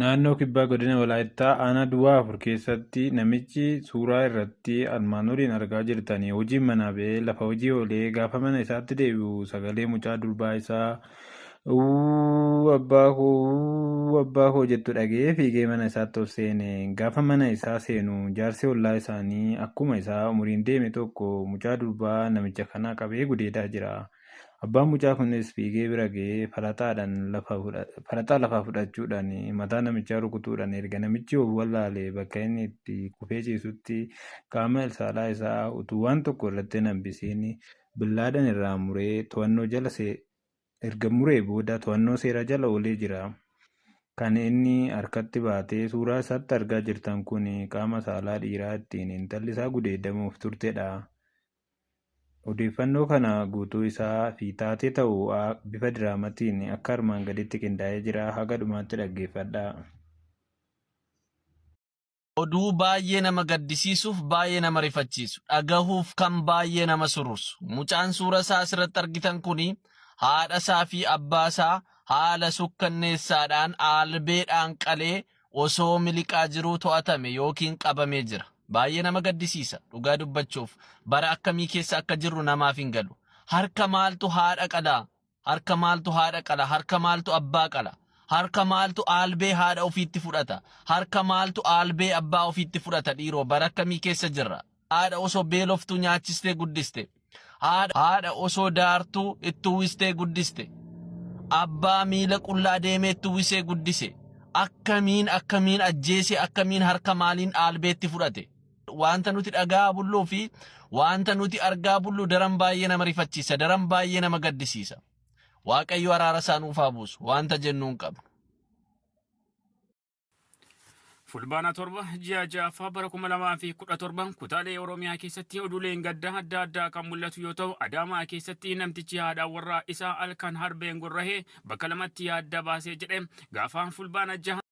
Naannoo Kibbaa Godina Walaayittaa Aanaa Duwwaa 4 keessatti namichi suuraa irratti armaan oliin argaa jirtan hojiin manaa ba'ee lafa hojii oolee gaafa mana isaatti deebi'u sagalee mucaa durbaa isaa "Uuu abbaa koo, uuu abbaa koo" jettu dhaga'ee fiigee mana isaatti ol seene. Gaafa mana isaa seenu jaarsi ollaa isaanii akkuma isaa umuriin deeme tokko mucaa durbaa namicha kanaa qabee gudeedaa jira. Abbaan mucaa kunis fiigee bira ga'ee falaxaa lafaa fudhachuudhaan mataa namichaa rukutuudhaan erga namichi of wallaalee bakka inni itti kufee ciisutti qaama saalaa isaa utuu waan tokko irratti hin hambisiin billaadhaan irraa muree to'annoo jala erga muree booda to'annoo seeraa jala oolee jira. Kan inni harkatti baatee suuraa isaatti argaa jirtan kun qaama saalaa dhiiraa ittiin intalli isaa gudeedamuuf turtedha. Odeeffannoo kana guutuu isaa fi taatee ta'u bifa diraamaatiin akka armaan gadiitti qindaa'ee jira. Haga dhumaatti dhaggeeffadhaa. Oduu baay'ee nama gaddisiisuuf baay'ee nama rifachiisu, dhagahuuf kan baay'ee nama surursu. Mucaan suura isaa asirratti argitan kuni haadha isaa fi abbaa isaa haala sukkanneessaadhaan albeedhaan qalee osoo miliqaa jiruu to'atame yookiin qabamee jira. Baay'ee nama gaddisiisa dhugaa dubbachuuf bara akkamii keessa akka jirru namaaf hin galu. Harka maaltu haadha qalaa? Harka maaltu haadha qala? Harka maaltu abbaa qala? Harka maaltu aalbee haadha ofiitti fudhata? Harka maaltu aalbee abbaa ofiitti fudhata dhiiroo bara akkamii keessa jirra? Haadha osoo beeloftuu nyaachistee guddiste. Haadha osoo daartuu itti uwwistee guddiste. Abbaa miila qullaa deemee itti uwwisee guddise. Akkamiin akkamiin ajjeese akkamiin harka maaliin aalbeetti fudhate? Wanta nuti dhaga'aa bulluu fi wanta nuti argaa bullu daran baay'ee nama rifachiisa, daran baay'ee nama gaddisiisa. Waaqayyo araara isaa nuuf haa buusu. Wanta jennu hin qabnu. Fulbaana 7 ji'a 6ffaa bara 2017 kutaalee Oromiyaa keessatti oduuleen gaddaa adda addaa kan mul'atu yoo ta'u, Adaamaa keessatti namtichi haadha warraa isaa halkan harbeen gorrahee bakka lamatti adda baasee jedhe gaafa fulbaana 6.